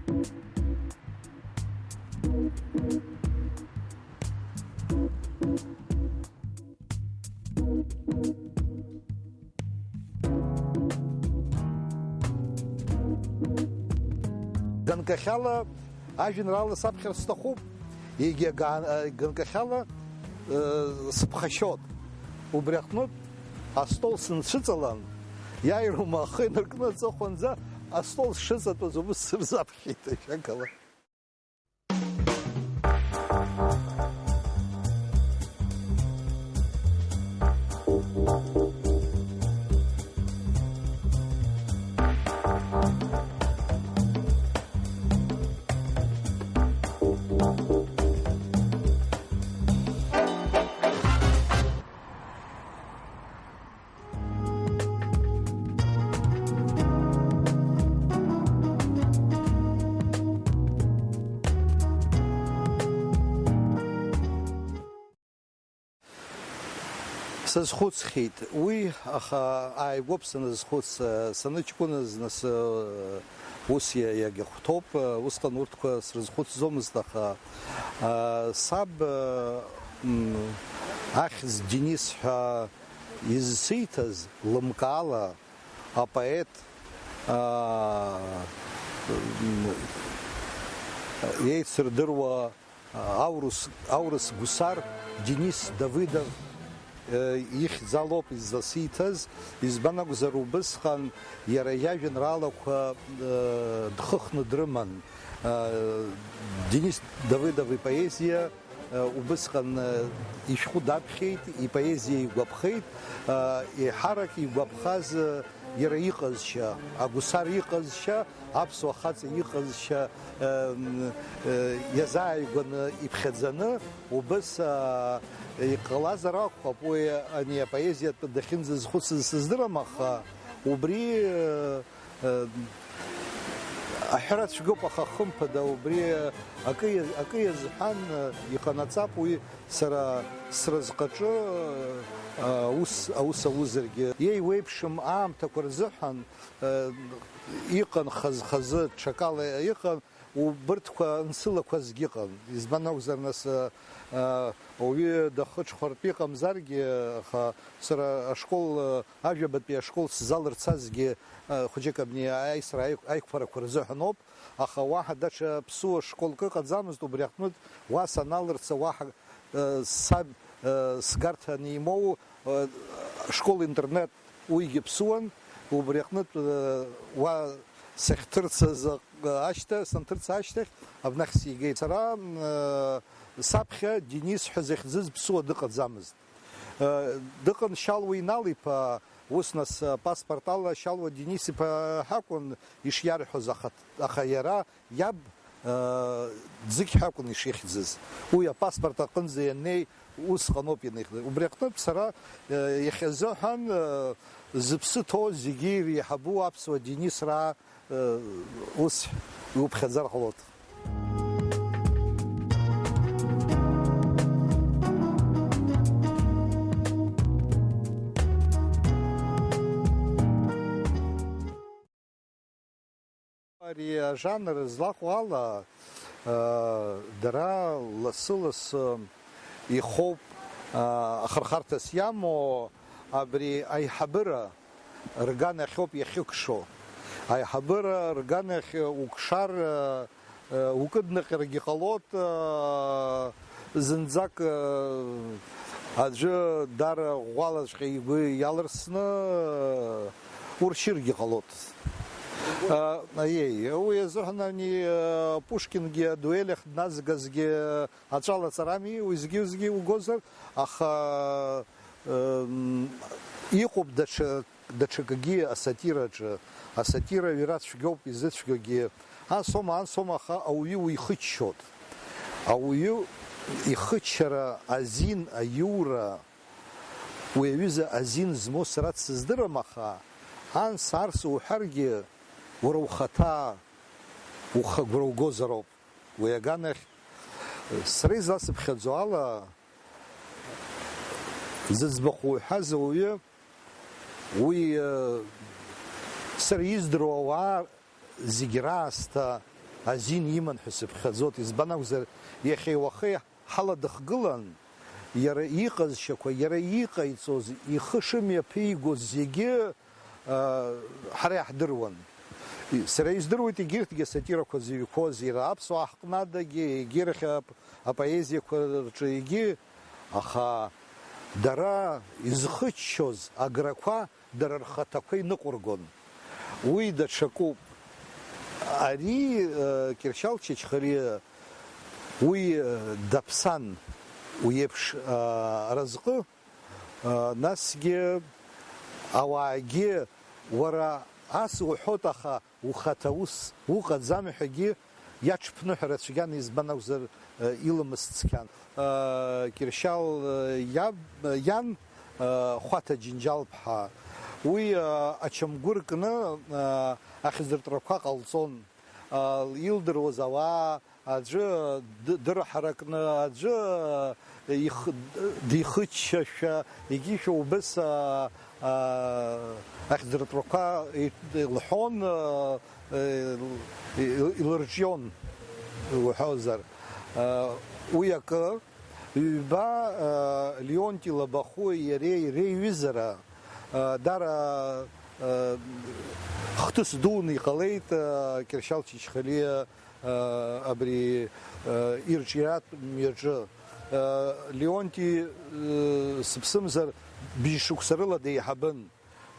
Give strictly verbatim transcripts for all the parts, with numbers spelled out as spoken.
Ганкахьала ажәеинраала саԥхьар сҭахуп, егьа га-, ганкахьала, э, сыԥхашьот. Убри аҟнытә астол сынцәыҵалан, иааирума ахы инаркны аҵыхәанӡа астол сшыҵатәаз убыс сырзаԥхьеит, ажәакала. Сазхәыцхьеит уи, аха ааигәоуп саназхәыц, саныҷкәыназ, нас, ус иа-, иагьахәҭоуп, усҟан урҭқәа срызхәыцӡомызт, аха, саб, м, ахьӡ Денис ҳәа изсиҭаз лымкаала, апоет, аа, еицырдыруа аурыс, аурыс гәсар Денис Давыдов, э, ихьӡ алоуп изласиҭаз, избан акәзар, убысҟан иара иажәеинраалақәа, э, дхыхны дрыман. Э, Денис Давыдов ипоезиа Убысҟан ишәҟәы даԥхьеит, ипоезиа игәаԥхеит, еиҳарак игәаԥхаз иара иҟазшьа, агәсар иҟазшьа, аԥсуа хаҵа иҟазшьа иазааигәаны иԥхьаӡаны, убыс иҟалазар акәхап, уи ани апоезиатә дахьынӡазхәыцыз сыздырам, аха убри Э, аҳәара цәгьоуп, аха хымԥада убри акы иаз-, акы иазҳәан, э, иҟанаҵап уи сара сразҟаҿы, э, аус, аус аузаргьы. Иеиуеиԥшым аамҭақәа рзыҳәан, э, иҟан хаз-хазы ҽакала иҟан, убырҭқәа нсылақәазгьы ыҟан. Избан акәзар, нас, э, э, ауаҩы дахыҽхәартә иҟамзаргьы, аха сара ашкол, э, Ажәабатәи ашкол сзалырцазгьы, э, хәыҷык абни аисра аиқә-, аиқәԥарақәа рзыҳәаноуп, аха уаҳа даҽа ԥсуа школк ыҟаӡамызт, убри аҟнытә уа саналырца уаҳа, э, саб, э, сгарҭа анимоу, э, школ-интернат уигьы ԥсуан, убри аҟнытә, э, уа сахьҭырцаз, э, ашьҭа-, санҭырца ашьҭахь абнахь сигеит. Сара, э, саԥхьа Денис ҳәа захьӡыз ԥсуа дыҟаӡамызт. Дыҟан Шьалуа Инал-иԥа, ус нас, паспорт ала Шьалуа Денис-иԥа ҳакәын ишиарҳәоз, аха, аха иара иаб, ӡыкь ҳакәын ишихьӡыз. Уи апаспорт аҟынӡа ианнеи, усҟаноуп ианихьӡыз. Убри аҟнытә сара, иахьазыҳәан, зыԥсы ҭоу зегьы иреиҳабу аԥсуа Денисраа, ус иуԥхьаӡар ҟалоит. Ари ажанр злаҟоу ала, дара лассы-лассы ихоуп, ахырхарҭас иамоу абри аиҳабыра рганахьоуп иахьыкшо. Аиҳабыра рганахь укшар, э, э, укыднаҟьаргьы ҟалоит, э, зынӡак, э, аӡәы даара ӷәӷәалаҵәҟьа игәы иалырсны, э, уршьыргьы ҟалоит. Э, аиеи, уи азыҳәан ани, э, Пушкингьы адуель ахь дназгазгьы, аҵәалаҵарами, уи зегьы-зегьы угозар, аха, м, иҟоуп даҽа, даҽакгьы асатираҿы, асатира ҩра цәгьоуп изыцәгьогьы. Асома, ансома, аха ауаҩы уихыччоит. Ауаҩы ихыччара азин, аиура, уи аҩыза азин змоу сара дсыздырам, аха анс-арс уҳәаргьы, уара ухаҭа ухы агәра угозароуп. Уи аганахь, сара изласыԥхьаӡо ала, зыӡбахә уҳәаз ауаҩы, уи, э, сара издыруа ауаа зегь раасҭа азин иман ҳәа сыԥхьаӡоит, избан акәзар, иахьеи уахеи ҳаладыхгылан, иара иҟазшьақәа, иара иҟаиҵоз, ихы шымҩаԥигоз зегьы, ыы, ҳара иаҳдыруан. Сара издыруеит егьырҭгьы асатирақәа зыҩқәоз, иара аԥсуаа ҳҟны адагьы, егьырахь ап-, апоезиақәа рҿы егьи, аха дара изхыччоз аграқәа дара рхаҭақәа иныҟәыргон. Уи даҽакуп. Ари, э, Кьыршьал Чачхалиа, уи, э, даԥсан, уи еиԥш, э, аразҟы, э, насгьы ауаагьы уара ас уҳәоит, аха ухаҭа ус уҟаӡам ҳәагьы иаҽԥныҳәара цәгьан, избан акәзар, э, иламыс цқьан. Э, Кьыршьал, э, иаб, э, иан, э, Хәаҭа Џьынџьал-ԥҳа. Уи, э, ачамгәыр кны, э, ахьӡыртәрақәа ҟалҵон. Э, илдыруаз ауаа, аӡәы д-, дырҳаракны, аӡәы, э, ихы-, дихыччашәа, егьишәа убыс, э, э, ахьӡыртәрақәа и-, илҳәон, э, э, и-, илырҿион, уҳәозар. Э, уи акы, ҩба, э, Леонти Лабахәуеи иареи реиҩызара, э, дара, э, хҭыс дуны иҟалеит, э, Кьыршьал Чачхалиа, э, абри, э, ирҿиаратә мҩаҿы. Э, Леонти, э, сыԥсымзар, бжьшықәса рыла деиҳабын.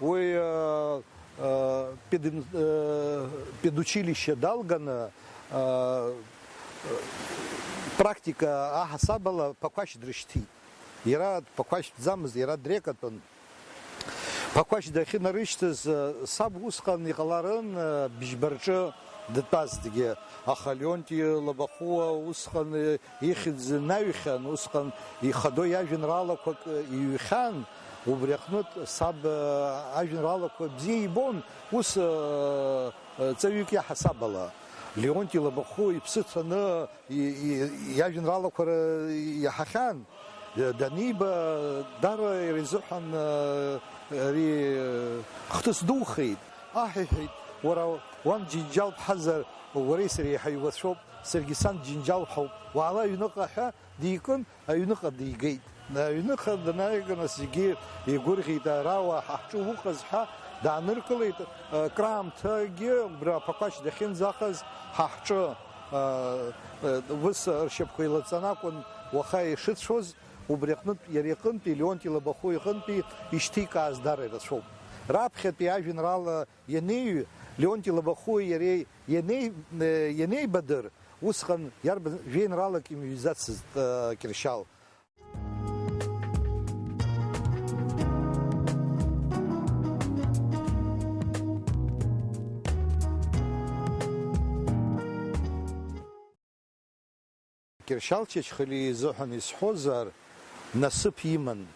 Уи, э, э, педин-, э, педучилище далганы, э, практика аҳасабала Ԥақәашь дрышьҭит. Иара Ԥақәашьтәӡамызт, иара Дрекатәын. Ԥақәашь дахьынарышьҭыз, э, саб усҟан иҟаларын, э, быжьба рҿы дтәазҭгьы, аха Леонти Лабахәуа усҟан, э, ихьӡ наҩхьан, усҟан ихадоу иажәеинраалақәак, э, иҩхьан, убри аҟнытә саб, э, ажәеинраалақәа бзиа ибон, ус, э, э, ҵаҩык иаҳасабала. Леонти Лабахәуа иԥсы ҭаны и-, и-, иажәеинраалақәа р-, иаҳахьан. Даниба, даара иара изыҳәан, э, ари, э, хҭыс духеит. Аҳ иҳәеит, уара уан Џьынџьал ԥҳазар, уареи сареи ҳаиуацәоуп, саргьы сан Џьынџьал ҳауп, уаала аҩныҟа ҳәа дикын, аҩныҟа дигеит. Аҩныҟа данааига, нас зегьы игәырӷьеит, ара уа ҳа ҳҿы уҟаз ҳәа дааныркылеит, э, краамҭагьы убра Ԥақәашь дахьынӡахаз ҳа ҳҿы, э, э, ус ршьапқәа еилаҵаны акәын уаха ишыцәоз, убри аҟнытә, иара иҟынтәи, Леонти Лабахәуа иҟынтәи ишьҭеикааз даара ирацәоуп. Раԥхьатәи ажәеинраала ианеиҩ, Леонти Лабахәуеи иареи ианеи-, э, ианеибадыр, усҟан иарбан жәеинраалак имҩаӡацызт, э, Кьыршьал. Кьыршьал Чачхалиа изыҳәан исҳәозар, насыԥ иман.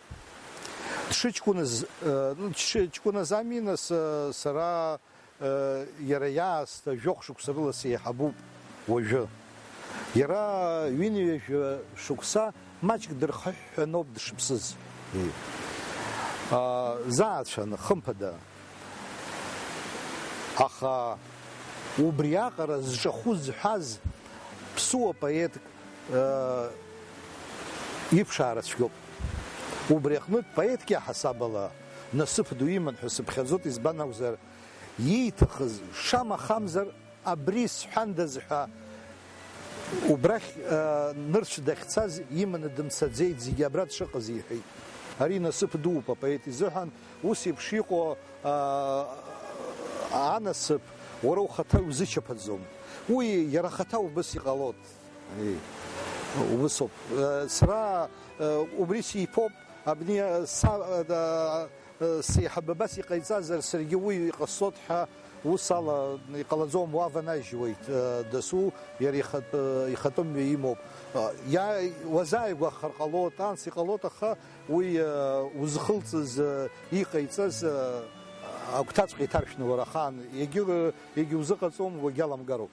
Дшыҷкәыназ, э, ну, дшыҷкәыназ ами, нас, э, сара, э, иара иаасҭа жәохә шықәса рыла сеиҳабуп уажәы. Иара ҩынҩажәа шықәса маҷк дырхыҳәҳәаноуп дышԥсыз. А, заацәаны, хымԥада. Аха убриаҟара зҿахәы зҳәаз ԥсуа поетк, э, иԥшаара цәгьоуп. Убри аҟнытә поетк иаҳасабала насыԥ ду иман ҳәа сыԥхьаӡоит, избан акәзар, ииҭахыз шамахамзар абри сҳәандаз ҳәа убрахь, э, нырцә дахьцаз иманы дымцаӡеит, зегьы абра дшыҟаз иҳәеит. Ари насыԥ дууп апоет изыҳәан, ус еиԥш иҟоу, э, анасыԥ уара ухаҭа иузычаԥаӡом. Уи иара ахаҭа убыс иҟалоит. Ари убысоуп. Э, сара, э, убри сиԥоуп, абни, э, са, э, да, Сеиҳаб абас иҟаиҵазар, саргьы уи иҟасҵоит ҳәа, ус ала иҟалаӡом, уа ванажьуеит, дасу иара ихатә, ихатәы мҩа имоуп. Иа-, уазааигәахар ҟалоит, анс иҟалоит, аха уи узхылҵыз, иҟаиҵаз агәҭаҵәҟьа иҭаршәны уара ахаан, егьи-, егьиузыҟаҵом, уагьаламгароуп.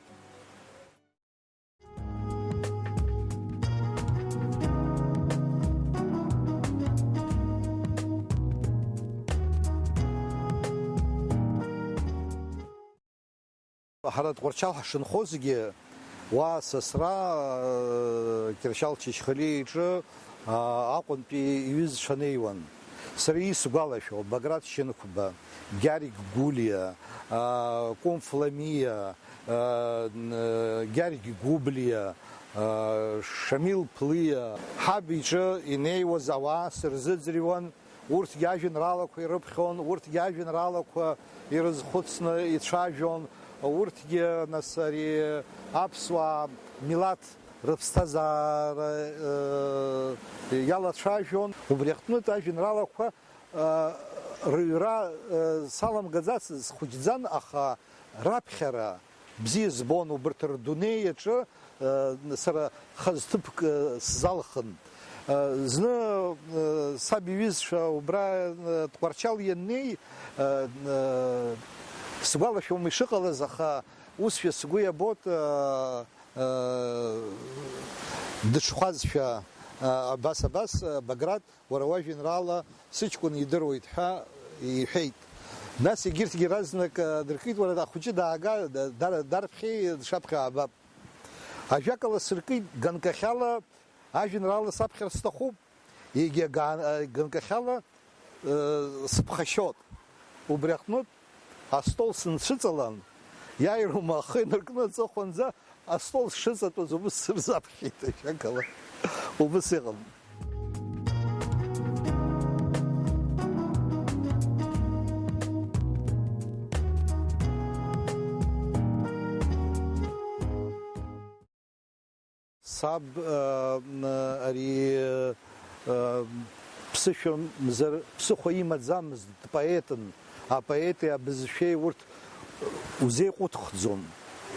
Ҳара Тҟәарчал ҳшынхозгьы, уа сасра, э, Кьыршьал Чачхалиа иҿы, а, Аҟәантәи иҩызцәа неиуан. Сара исгәалашәо, Баграт Шьынқәба, Гьаргь Гәлиа, а, Кәынф Ламиа, а, н-, Гьаргь Гәыблиа, а, Шамил Плиа, ҳаб иҿы инеиуаз ауаа сырзыӡырҩуан. Урҭгьы ажәеинраалақәа ирыԥхьон, урҭгьы ажәеинраалақәа ирызхәыцны ицәажәон, урҭгьы, нас, ари аԥсуаа милаҭ рыԥсҭазаара, э, иалацәажәон. Убри аҟнытә ажәеинраалақәа, э, рыҩра, э, саламгаӡацызт, схәыҷӡан, аха раԥхьара бзиа збон, убарҭ рдунеи аҿы, э, сара хазы ҭыԥк, э, сзалхын. Э, зны, э, саб иҩызцәа убра, э, Тҟәарчал ианнеи, э, э, сгәалашәом ишыҟалаз, аха усшәа сгәы иабот, э, э, дыҽхәазшәа, э, абас, абас, э, Баграт, уара уажәеинраала сыҷкәын идыруеит ҳәа иҳәеит. Нас егьырҭгьы разнак, э, дыркит, уара ахәыҷы даага, да-, дар-, дарԥхьеи дшаԥхьа аабап. Ажәакала, сыркит, ганкахьала ажәеинраала саԥхьар сҭахуп, егьа га-, э, ганкахьала, э, сыԥхашьот. Убри аҟнытә астол сынцәыҵалан, иааирума ахы инаркны аҵыхәанӡа астол сшыҵатәаз убыс сырзаԥхьеит, ажәакала, убыс иҟан. Саб, э, м, ари, э, ԥсышәамзар, ԥсыхәа имаӡамызт, дпоетын. Апоети абызшәеи урҭ узеиҟәыҭхӡом.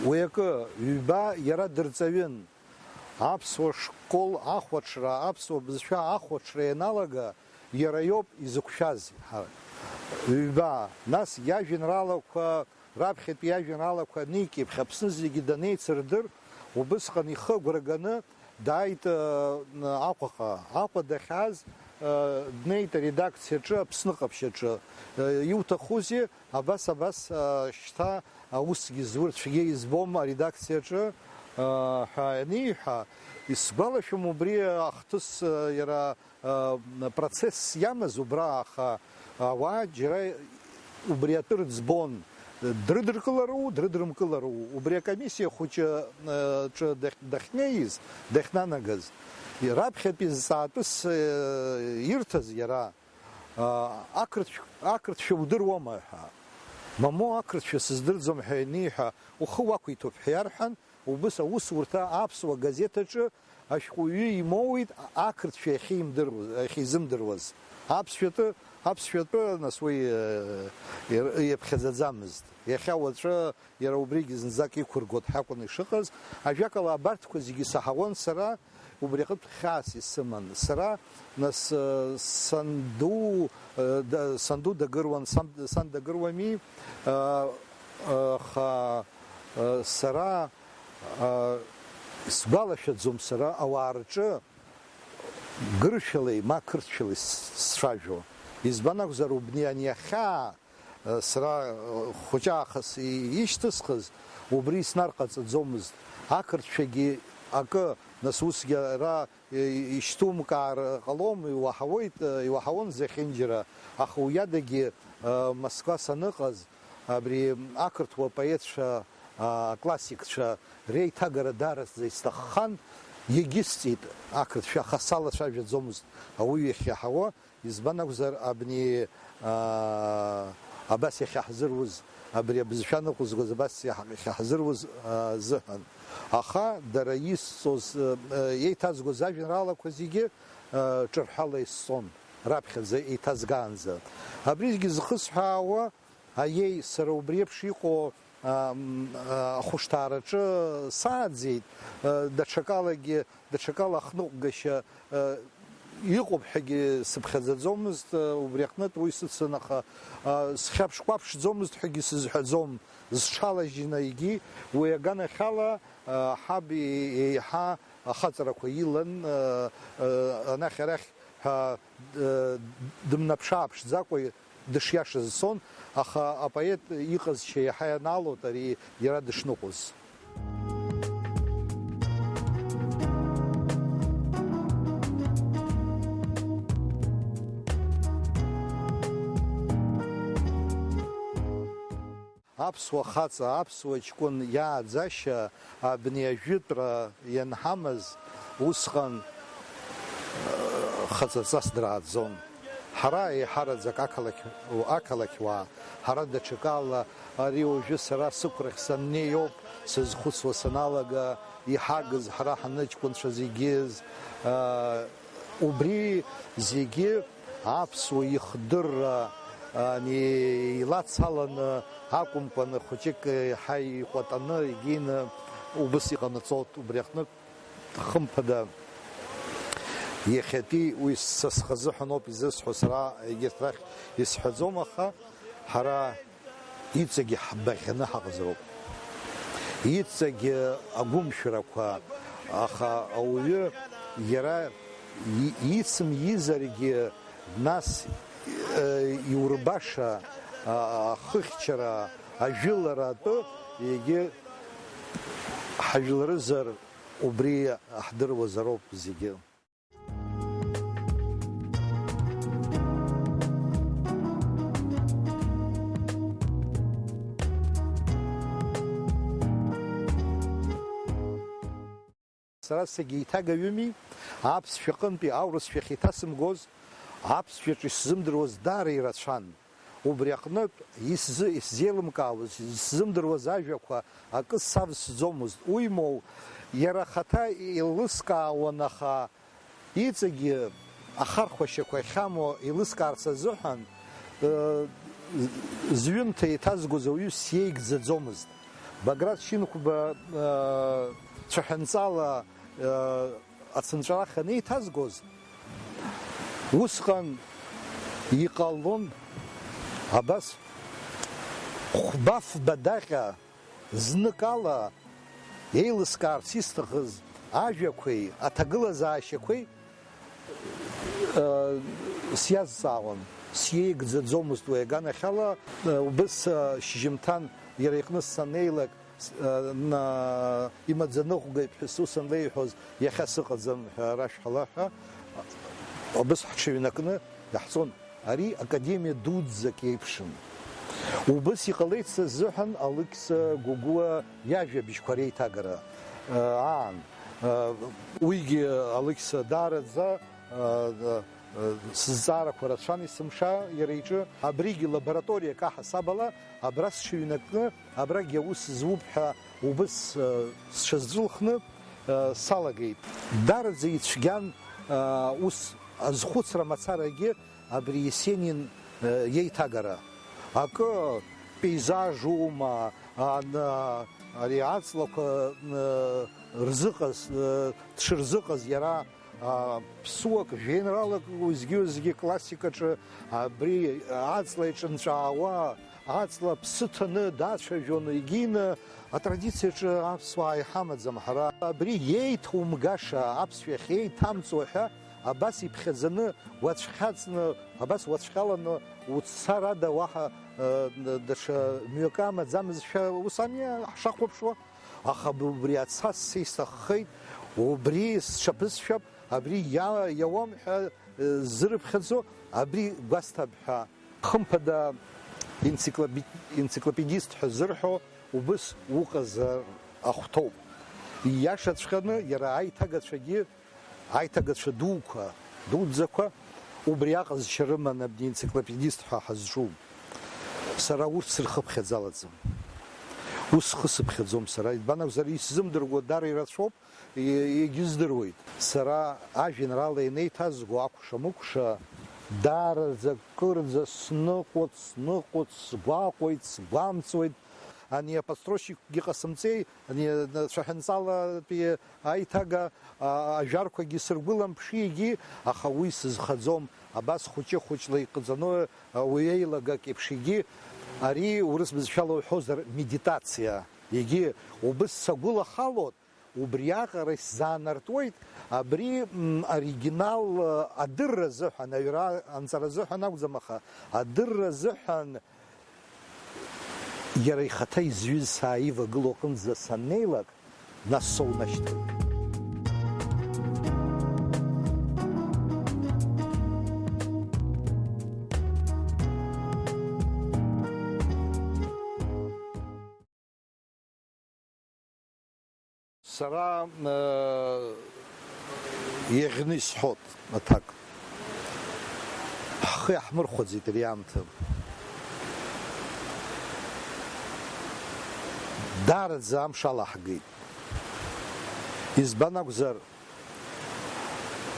Уи акы, ҩба иара дырҵаҩын. Аԥсуа школ ахәаҽра, аԥсуа бызшәа ахәаҽра ианалага, иара иоуп изықәшәаз, ҳа, ҩба. Нас иажәеинраалақәа, раԥхьатәи иажәеинраалақәа аникьыԥхь, Аԥсны зегьы данеицырдыр, убысҟан ихы агәра ганы дааит, э, Аҟәаҟа. Аҟәа дахьааз, э, днеит аредакциаҿы, Аԥсны ҟаԥшь аҿы. Э, иуҭахузеи, абас, абас, э, шьҭа аусгьы зур цәгьа избом аредакциаҿы, э, ҳәа аниҳәа, исгәалашәом убри ахҭыс, э, иара э, процесс иамаз убра, аха ауаа џьара убри атәы рыӡбон, дрыдыркылару, дрыдрымкылару. Убри акомиссиа хәыҷы, э, ҿы дахь-, дахьнеиз, дахьнанагаз, раԥхьатәи зҵаатәыс, э, ирҭаз иара, э, ақырҭшә-, ақырҭшәа удыруама ҳәа. Мамоу, ақырҭшәа сыздырӡом ҳәа ианиҳәа, ухы уақәиҭуп ҳәа иарҳәан, убыс аусурҭа аԥсуа газеҭ аҿы ашәҟәыҩҩы имоуит ақырҭшәа иахьимдыруаз, иахьизымдыруаз. Аԥсшәатәы, аԥсшәатәы, нас, уи, э, ир-, иаԥхьаӡаӡамызт. Иахьа уаҵәы иара убригьы зынӡак иқәыргоит ҳәа акәын ишыҟаз. Ажәакала, абарҭқәа зегьы саҳауан сара, убри аҟынтә хьаас исыман. Сара, нас, э, санду, э, да-, санду дагыруан, сан, сан дагыруами, э, э, аха, э, сара, э, сгәалашәаӡом сара ауаа рҿы гыршәалеи ма қырҭшәалеи с-, сцәажәо. Избан акәзар, убни ани ахьаа, э, сара, э, хәыҷы аахыс и-, ишьҭысхыз, убри снарҟаҵаӡомызт. Ақырҭшәагьы акы, нас усгьы ара, э, ишьҭумкаар ҟалом, иуаҳауеит, э, иуаҳауан зехьынџьара, аха уи адагьы, э, Москва саныҟаз, абри ақырҭуа поетцәа, а, аклассикцәа реиҭагара дараӡа исҭаххан, иагьысҵеит ақырҭшәа, аха салацәажәаӡомызт ауаҩы иахьиаҳауа. Избан акәзар, абни, аа, абас иахьаҳзыруз, абри абызшәа ныҟәызгоз абас иаҳ-, иахьаҳзыруз, аа, азыҳәан. Аха дара исҵоз, э, э, еиҭазгоз ажәеинраалақәа зегьы, э, ҿырҳәала исҵон, раԥхьаӡа еиҭазгаанӡа. Абригьы зхысҳәаауа, аиеи, сара убри еиԥш иҟоу, ам, а, ахәышҭаараҿы сааӡеит, э, даҽакалагьы, даҽакала ахныҟәгашьа, э, иҟоуп ҳәагьы сыԥхьаӡаӡомызт, э, убри аҟнытә уи сыцын, аха, э, схьаԥш-кәаԥшӡомызт ҳәагьы сызҳәаӡом, зҽалажьны егьи, уи аганахьала, э, ҳаб е-, еиҳа ахаҵарақәа илан, э, э, анахь-арахь ҳәа, э, дымнаԥш-ааԥшӡакәа Дышиашаз ицон, аха апоет иҟазшьа иаҳа ианаалоит ари иара дышныҟәоз. Аԥсуа хаҵа, аԥсуа ҷкәын иааӡашьа абни ажәытәра ианҳамаз, усҟан, э, хаҵаҵас драаӡон. Ҳара еиҳараӡак ақалақь, ақалақьуаа, ҳара даҽакала, ари уажәы сара сықәрахь саннеиоуп, сызхәыцуа саналага, иҳагыз ҳара ҳаныҷкәынцәа зегьы, э, Убри зегьы аԥсуа ихдырра, ани, илацаланы акәымкәаны, хәыҷык еиҳа иҟәатаны, егьины убыс иҟанаҵоит. Убри аҟнытә, хымԥада, иахьатәи уи са схазыҳәаноуп изысҳәо, сара егьырҭ рахь исҳәаӡом, аха ҳара Иҵегьы ҳбаӷьаны ҳаҟазароуп. Иҵегьы агәымшәарақәа, аха ауаҩы иара и-, ицымиӡаргьы, нас, э, иурбаша, а, ахыхьчара, ажәылара атәы егьи ҳажәларызар убри ҳдыруазароуп зегьы. Сара сегьеиҭагаҩыми, аԥсшәа аҟынтәи аурысшәахь иҭасымгоз, аԥсшәаҿы исзымдыруаз даара ирацәан. Убри аҟнытә, исзы-, исзеилымкаауаз, исзымдыруаз ажәақәа акы савсӡомызт. Уимоу, иара ахаҭа еилыскаауан, аха иҵегьы ахархәашьақәа ахьамоу еилыскаарц азыҳәан, э, зҩымҭа еиҭазгоз ауаҩы сиеигӡаӡомызт. Баграт Шьынқәба, э, цәаҳәанҵала, э, ацынҵәарах анеиҭазгоз, усҟан иҟалон абас хәба-фба даҟьа зныкала еилыскаарц исҭахыз ажәақәеи аҭагылазаашьақәеи, э, сиазҵаауан, сиеигӡаӡомызт уи аганахьала, э, убыс, э, шьжьымҭан иара иҟны саннеилак, с-, э, на-, имаӡаныҟәгаҩ ԥҳәыс ус анлеиҳәоз, иахьа сыҟаӡам ҳәа рашәҳәала ҳәа, убыс ҳҽыҩнакны иаҳҵон. Ари академиа дуӡӡак еиԥшын. Убыс иҟалеит са сзыҳәан Алықьса Гәыгәуа иажәабжьқәа реиҭагара, э, аан. Э, уигьы Алықьса даараӡа, э, э, сызҵаарақәа рацәан есымша иара иҿы. Абригьы лабораториак аҳасабала абра сҽыҩнакны, абрагь аус зуп ҳәа убыс, э, сҽазҵәылхны, э, салагеит. Даараӡа ицәгьан, э, ус азхәыцра мацарагьы абри Есенин, э, иеиҭагара. Акы пейзажума, ан-, ари аҵлақәа, э, рзыҟаз, э, дшырзыҟаз иара, а, ԥсуак, жәеинраалак, уеизгьы-уеизгьы классикаҿы абри аҵла иҿынҵәаауа, аҵла ԥсы ҭаны дацәажәон, егьины атрадициаҿы аԥсуаа иҳамаӡам ҳара. Абри иеиҭумгаша, аԥсшәа ахьеиҭамҵуа ҳәа абас иԥхьаӡаны уацәхьаҵны, абас уацәҟьаланы уццар ада уаҳа, э, даҽа мҩакы амаӡамызшәа, ус ами ҳшахәаԥшуа? Аха убри ацас са исҭаххеит, убри сҽаԥысшәап, абри иа-, иауам ҳәа, э, ззырыԥхьаӡо, абри гәасҭап ҳәа. Хымԥада, енциклопе-, енциклопедист ҳәа зырҳәо убыс уҟазар ахәҭоуп. Ииашаҵәҟьаны, иара аиҭагацәагьы, аиҭагацәа дуқәа, дуӡӡақәа, убри аҟазшьа рыман абни енциклопедист ҳәа ҳазҿу. Сара урҭ сырхыԥхьаӡалаӡам. Ус схы сыԥхьаӡом сара. Избан акәзар, исзымдыруа дара ирацәоуп, е-, егьыздыруеит. Сара ажәеинраала ианеиҭазго акәша-мыкәша, даараӡа кырӡа сныҟәоит, сныҟәоит, сгәаҟуеит, сгәамҵуеит. Ани аподстрочникгьы ҟасымҵеи, ани цәаҳәанҵалатәи аиҭага, а, ажәарқәагьы сыргәыламԥши, егьи, аха уи сызхаӡом. Абас хәыҷы-хәыҷла иҟаҵаны, а, уи еилагак еиԥш, егьи, ари урыс бызшәала уҳәозар, медитациа. Егьи, убыс сагәылахалоит, Убриаҟара исзаанартуеит, абри, м, оригинал, э, адырра азыҳәан, аҩра анҵара азыҳәан акәӡам, аха адырра азыҳәан иара ихаҭа изҩыз сааивагыло аҟынӡа саннеилак, нас соунашьҭуеит. Сара, э, иаӷьны исҳәот аҭак. Ҳхы иаҳмырхәаӡеит ари аамҭа. Даараӡа амш алаҳгеит. Избан акәзар,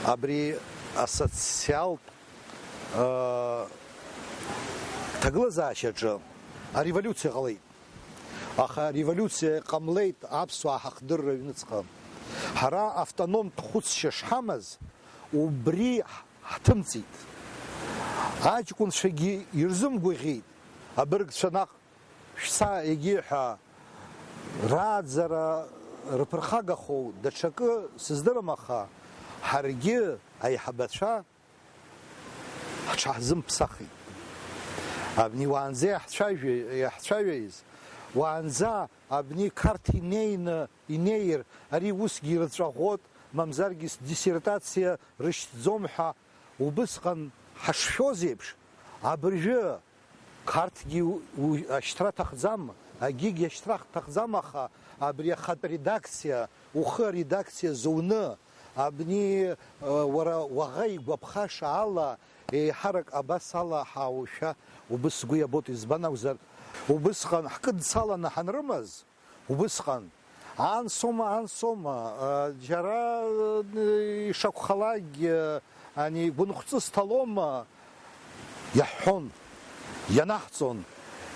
абри асоциалтә, э, ҭагылазаашьаҿы ареволиуциа ҟалеит. Аха ареволиуциа ҟамлеит аԥсуаа ҳахдырра аҩныҵҟа. Ҳара автономтә хәыцшьа шҳамаз, убри ҳ-, ҳҭымҵит. Аҷкәынцәагьы ирзымгәаӷьит, абыргцәа наҟ шәца, егьи ҳәа, рааӡара рыԥырхагахоу даҽакы сыздырам, аха ҳаргьы, аиҳабацәа, ҳҽаҳзымԥсахит. Абни уаанӡа иаҳцәажәа-, иаҳцәажәаиз, уаанӡа абни Қарҭ инеины, инеир, ари усгьы ирҵәаӷәот, мамзаргьы диссертациа рышьҭӡом ҳәа убысҟан ҳашшәоз еиԥш, абыржәы Қарҭгьы у-, у-, ашьҭра аҭахӡам, агьигь ашьҭра ҭахӡам, аха абри ахатә редакциа, ухы аредакциа зуны, абни, э, уара уаӷа игәаԥхаша ала, еиҳарак абас ала ҳаушәа убыс сгәы иабоит, избан акәзар, убысҟан ҳкыдцаланы ҳанрымаз, убысҟан, ан сома, ан сома, э, џьара, э, ишакәхалакгьы, ани гәынхәҵыс ҭалома, иаҳҳәон, ианаҳҵон,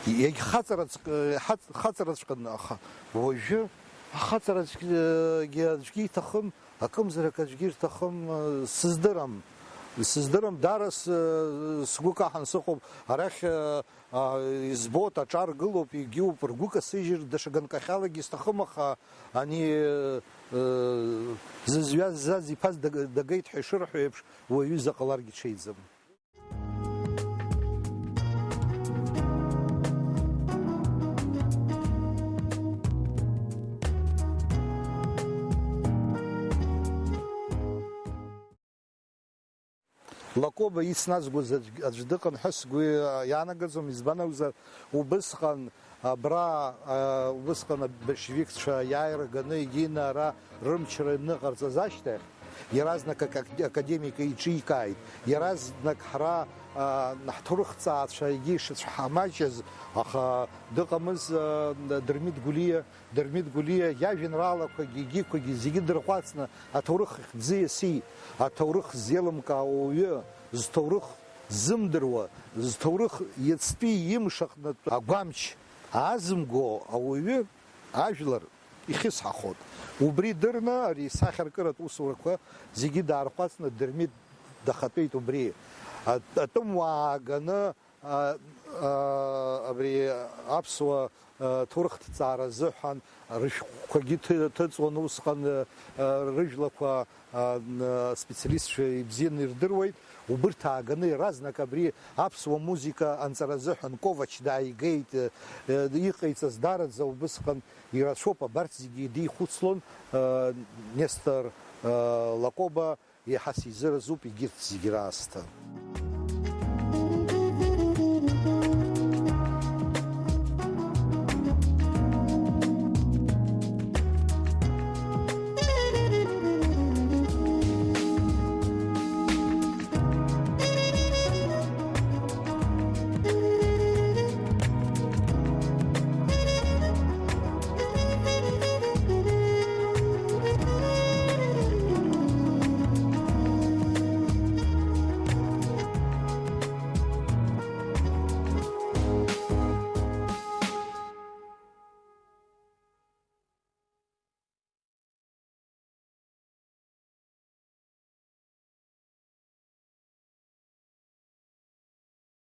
иагьхаҵараҵәҟ-, хаҵ-, хаҵараҵәҟьан, аха уажәы ахаҵараҵәгьы аӡәгьы иҭахым, акымзарак аӡәгьы ирҭахым, сыздырам, сыздырам, даара с-, сгәы каҳан сыҟоуп, арахь, а, избоит, аҿар гылоуп, егьиуп, ргәы касыжьыр, даҽа ганкахьалагьы сҭахым, аха ани, э, зызҩа ззаз иԥа даг-, дагеит ҳәа ишырҳәо еиԥш, уаҩы заҟа ларгьы ҽеиӡам. Лакоба ицназгоз аӡә, аӡә дыҟан ҳәа сгәы иаанагаӡом, избан акәзар, убысҟан абра, а, убысҟан абольшевикцәа аиааира ганы егьины ара рымчра аныҟарҵаз ашьҭахь, иаразнак ак-, ак-, академик иҿикааит, иаразнак ҳара, а, ҳҭоурыхҭҵаацәа егьи ишыцәҳамаҷыз, аха дыҟамыз, а, Дырмит Гәлиа, Дырмит Гәлиа иажәеинраалақәагьы, егьиқәагьы зегьы дырҟәаҵны, аҭоурых хьӡы иаси, аҭоурых ззеилымкаауа ауаҩы, зҭоурых ззымдыруа, зҭоурых иацтәи имш аҟнытә агәамч аазымго ауаҩы ажәлар ихьысҳахоит. Убри дырны ари сахьаркыратә усурақәа зегьы даарҟәаҵны Дырмит дахатәеит убри. А-, атәымуаа ааганы, а, а, абри аԥсуа, а, ҭоурыхҭҵаара азыҳәан рышәҟәқәагьы ҭы-, ҭыҵуан усҟан, а, а, рыжәлақәа, а, н-, специалистцәа ибзианы ирдыруеит. Убырҭ ааганы иаразнак абри аԥсуа музыка анҵара азыҳәан Ковач дааигеит, а, а, иҟаиҵаз даараӡа убысҟан ирацәоуп, абарҭ зегьы дихәыцлон, а, Нестор, а, Лакоба. Еиҳа сизыразуп егьырҭ зегь раасҭа.